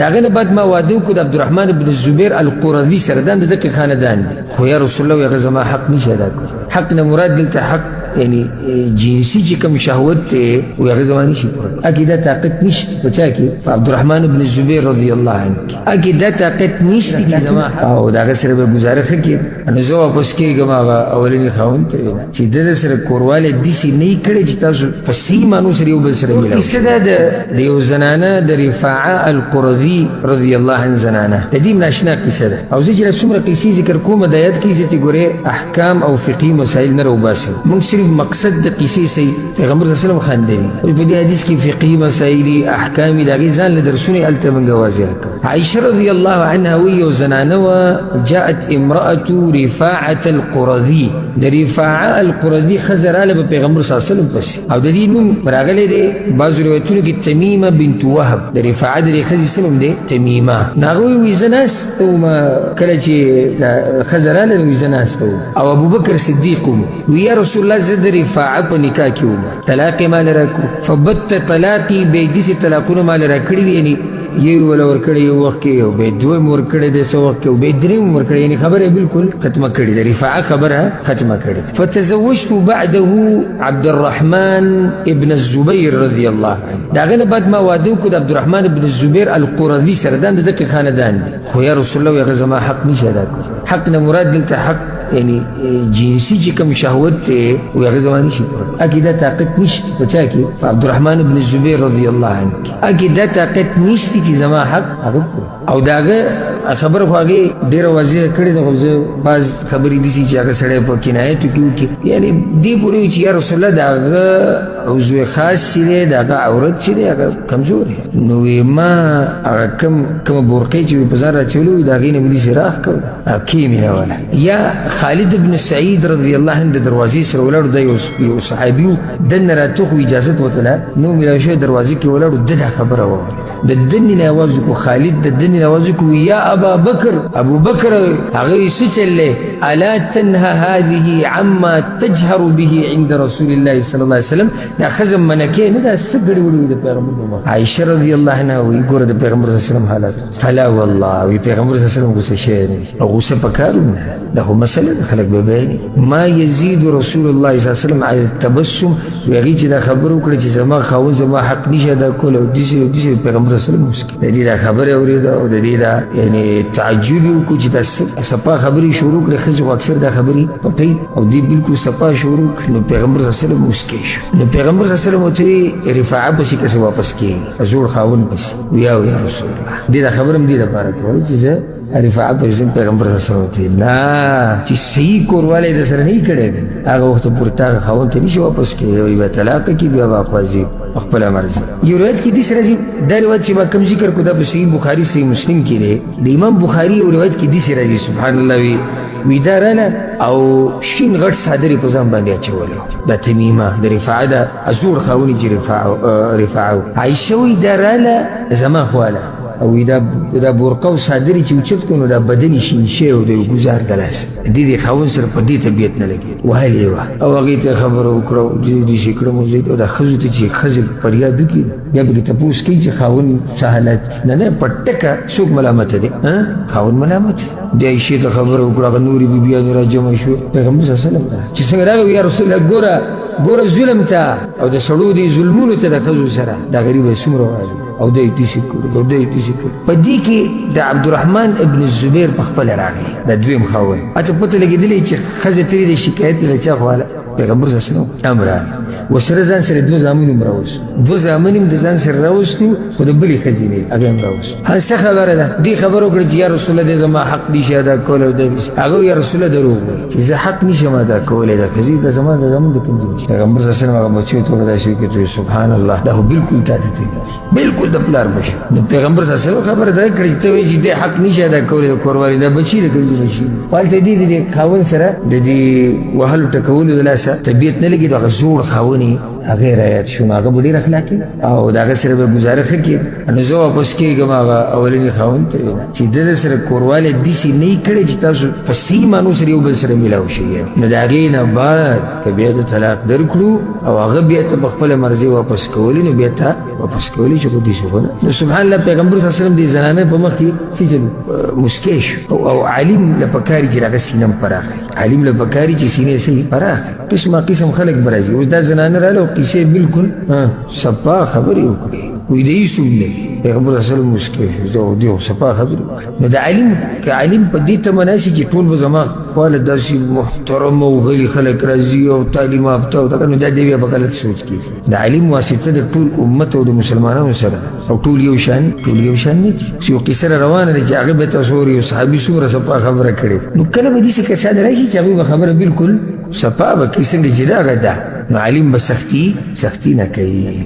هغې نه بعد ما واده وکړو د عبدالرحمن بن الزبیر القرظي سره، دا هم د دقې خاندان دی. خو یا رسول الله هغه زما حق نشي ادا کړی. حق نه مراد دلته حق یعنی جنسي چې کوم شهوت دی و هغه زما نشي پوره کړی. اکې دا طاقت نشته په چا کې؟ په عبدالرحمن بن الزبیر رضی الله عنه کې. اکې دا طاقت نشته چې زما او د هغه سره به ګزاره ښه کېده. نو زه واپس کېږم هغه اولني خاوند ته وینا چې د ده سره کوروالی داسې نه یي کړی چې تاسو په صحیح معنو سره یو بل سره ملاو. قصه ده د یو زنانه د رفاعه القرظي رضی الله عنه زنانه، د دې ناشنا قصه ده. او زه چې څومره قصې ذکر کوم د آیت کې زه ترې ګورې احکام او فقهي مسایل نه راوباسم. موږ صرف مقصد د قصې صحیح پیغمبر صلی الله علیه وسلم خندلي. په دې حدیث کې فقهي مسایل احکام د هغې ځان له درسونه یې هلته موږ واضح کړو. عایشه رضی الله عنها وایي یو زنانه وه، جاءت امرأة رفاعة القرظي، د رفاعه القرظي ښځه راله په پیغمبر صلی الله علیه وسلم پسې. او د دې نوم راغلی دی بعضو روایتونو کې تمیمه بنت وهب. د رفاعه د دې ښځې څه نوم دی؟ تمیمه. نو هغه وایي زه ناست وم کله چې دا ښځه راله، نو زه ناست وم او ابوبکر صدیق وم. وی یا رسول الله زه د رفاعه په نکاح کې وم، طلاق یې ماله راکړو، فبت طلاقي، بیا یې داسې طلاقونه ماله راکړي دي، یعنې یو ولا ورکړی یو وخت کې، یو بیا دویم ورکړی دی څه وخت کې، او بیا دریم ورکړی، یعنې خبره یې بالکل ختمه کړې ده، رفاعه خبره ختمه کړې ده. فتزوجت بعده عبد الرحمن ابن الزبیر رضی الله عنه. د هغې نه بعد ما واده وکړو د عبدالرحمن ابن الزبیر القرظي سره، دا هم د دقې خاندان دی. خو یا رسول الله هغه زما حق نشي ادا کړی. حق نه مراد دلته حق یعنی جنسي چې کوم شهوت دی و هغه زما نشي پوره کړی. اکې دا طاقت نشته په چا کې؟ په عبدالرحمن ابن الزبیر رضی الله عنه کې. اکې دا طاقت نشته چې زما حق هغه پوره. او د هغه خبره خو هغې ډېره واضح کړې ده، خو زه بعض خبرې داسې چې هغه سړی په کنایتو کې وکړي، یعنې دې پورې چې یا رسول الله د هغه عضو خاص چې دی، د هغه عورت چې دی هغه کمزور دی. نو ما هغه کومه بورقې چې په ځان راچولې وي د هغې نه مې داسې راخ کړ، کې مې نه وله. یا خالد بن سعید رضی الله عنه د دروازې سره ولاړو، دا یو صحابي و، دننه راته خو اجازت ورته نو ملاو شوی دروازې کې ولاړو، ده دا خبره واورېده. د دنې نه اواز وکړو، خالد د دنې نه اواز وکړو، یا ابا بکر، ابو بکر. هغه یې څه چل دی؟ الا تنهى هذه عما تجهر به عند رسول الله صلی الله علیه وسلم. دا ښځه منع کوې نه، دا څه ګړې وړې د پیغمبر په مخ. عایشه رضی الله عنها وایي ګوره د پیغمبر صلی الله علیه وسلم حالات. فلا والله، وی پیغمبر صلی الله علیه وسلم غوسه شوی نه دی، او غوسه پکار هم نه ده، خو مسله ده، خلک به بیانوي. ما یزید رسول الله صلی الله علیه وسلم علی التبسم. وی هغې چې دا خبره وکړه چې زما خاوند زما حق نشي ادا کولی او داسې او داسې، پیغمبر صلی الله علیه وسلم موسکی. د دې دا خبره اورېده او د دې دا یعنې تعجب یې وکړو چې دا صفا خبرې شروع کړې. ښځې خو اکثر دا خبرې پټوي او دې بالکل صفا شروع کړې. نو پیغمبر صلی الله علیه وسلم موسکی شو. نو پیغمبر صلی الله علیه وسلم ورته ویې رفاعه پسې که څه واپس کېږي زوړ خاوند پسې. ویا یا رسول الله دې دا خبره هم دې لپاره کوله چې زه رفاعه پسې ځم. پیغمبر صلی الله علیه وسلم ورته ویل نه، چې صحیح کوروالی د سره نه یې کړی دی، هغه وخت پورې تا هغه خاوند ته نشي واپس کېدی، وایي به طلاق کړي بیا به اخوا ځي په خپله مرضي. یو روایت کې داسې راځي، دا روایت چې ما کوم ذکر کړو دا په صحیح بخاري صحیح مسلم کې دی. د امام بخاري یو روایت کې داسې راځي، سبحان الله، وي وی دا راله او شین غټ څادر یې په ځان باندې اچولی و. دا تمیمه د رفاعه ده، زوړ خاوند چې رفاعه و. عایشه وایي دا راله زما خواله او دا برقه او څادر یې چې اوچت کړو نو دا بدن یې شین شوی او د یو ګزار د لاسه د دې خاوند سره په دې طبیعت نه لګېد، وهلې یې وه. او هغې ته یې خبره وکړه او داسې کړم او زه دا ښځو ته چې ښځې فریاد وکړي بیا پکې تپوس کوي چې خاوند څه حالت دی. نه نه، په ټکه څوک ملامت دی؟ خاوند ملامت دی. د عایشې ته خبره وکړه، هغه نورې بیبیانې راجمع شوې. پیغمبر صلی الله علیه وسلم چې څنګه راغی، یا رسول الله ګوره ګوره ظلم ته او د سړو دې ظلمونو ته د ښځو سره دا غریبه یې څومره وهلې او دی داسې کړو او دی داسې کړو. په دې کې د عبدالرحمن ابن الزبیر په خپله راغی، د دویم خاوند. هلته پته لګېدلې چې ښځه ترې د شکایت له چا خواله پیغمبر صلی الله علیه وسلم امر راغی. ورسره ځان سره دوه زامن هم راوستو، دوه زامن هم د ځان سره راوستو، خو د بلې ښځې نه هغه هم راوستو. ها څه خبره ده؟ دې خبره وکړه چې یا رسول الله دی زما حق نشي ادا کولی او داسې. هغه یا رسول الله دروغ وایي چې زه حق نشم ادا کولی، د ښځې د زما د زامن د کوم ځای نشي. پیغمبر صلی الله علیه وسلم هغه بچیو ته داسې وکړي، سبحان الله، دا خو بالکل تا ته تللي دي، بالکل د پلار بچی. نو پیغمبر صلی الله علیه وسلم خبره دا کړې چې ته وایې چې دی حق نشي ادا کولی د کوروالي، دا بچي د کوم ځای نشي. خو هلته دې د دې خاوند سره د دې وهلو ټکولو د لاسه طبیعت نه لګېدو، هغه زوړ خاوند یې هغه رایاد شو، نو هغه به ډېر اخلاقي او د هغه سره به ګزاره ښه کېده. نو زه واپس کېږم هغه اولني خاوند ته، وینا چې د ده سره کوروالی داسې نه یي کړی چې تاسو په صحیح معنو سره یو بل سره میلاو شئ. نو د هغې نه بعد که بیا د طلاق درکړو او هغه بیا ته په خپله مرضي واپس کولی، نو بیا ته واپس کولی چې خو داسې خو نه. نو سبحان الله، پیغمبر صلی الله علیه وسلم دې زنانه په مخ کې څه چلو موسکی شو. او عالم له پکاري چې هغه سینه هم پراخه، عالم له پکاري چې سینې صحیح پراخه، قسمه قسم خلک به راځي. اوس دا زنانه راله او قیصې بالکل صفا خبرې وکړې، وایي د هېڅ هم نه دي. پیغمبر صلی الله علیه وسلم موسکی شو، دی خو صفا خبرې وکړې. نو د عالم که عالم په دې تمه ناسي چې ټول به زما خواله داسې محترم او غلي خلک راځي او تعلیم یافته او دغه، نو دا دی بیا په غلط سوچ کې. د عالم واسطه د ټول امت او د مسلمانانو سره ده او ټول یو شان، ټول یو شان نه دي. چې یو قصه را روانه ده چې هغه به تاسو اوري، یو صحابي څومره صفا خبره کړې ده. نو کله به داسې کسان راشي چې هغوی به خبره بالکل صفا به کوي، څنګه چې دغه ده. نو عالم به سختي نه کوي.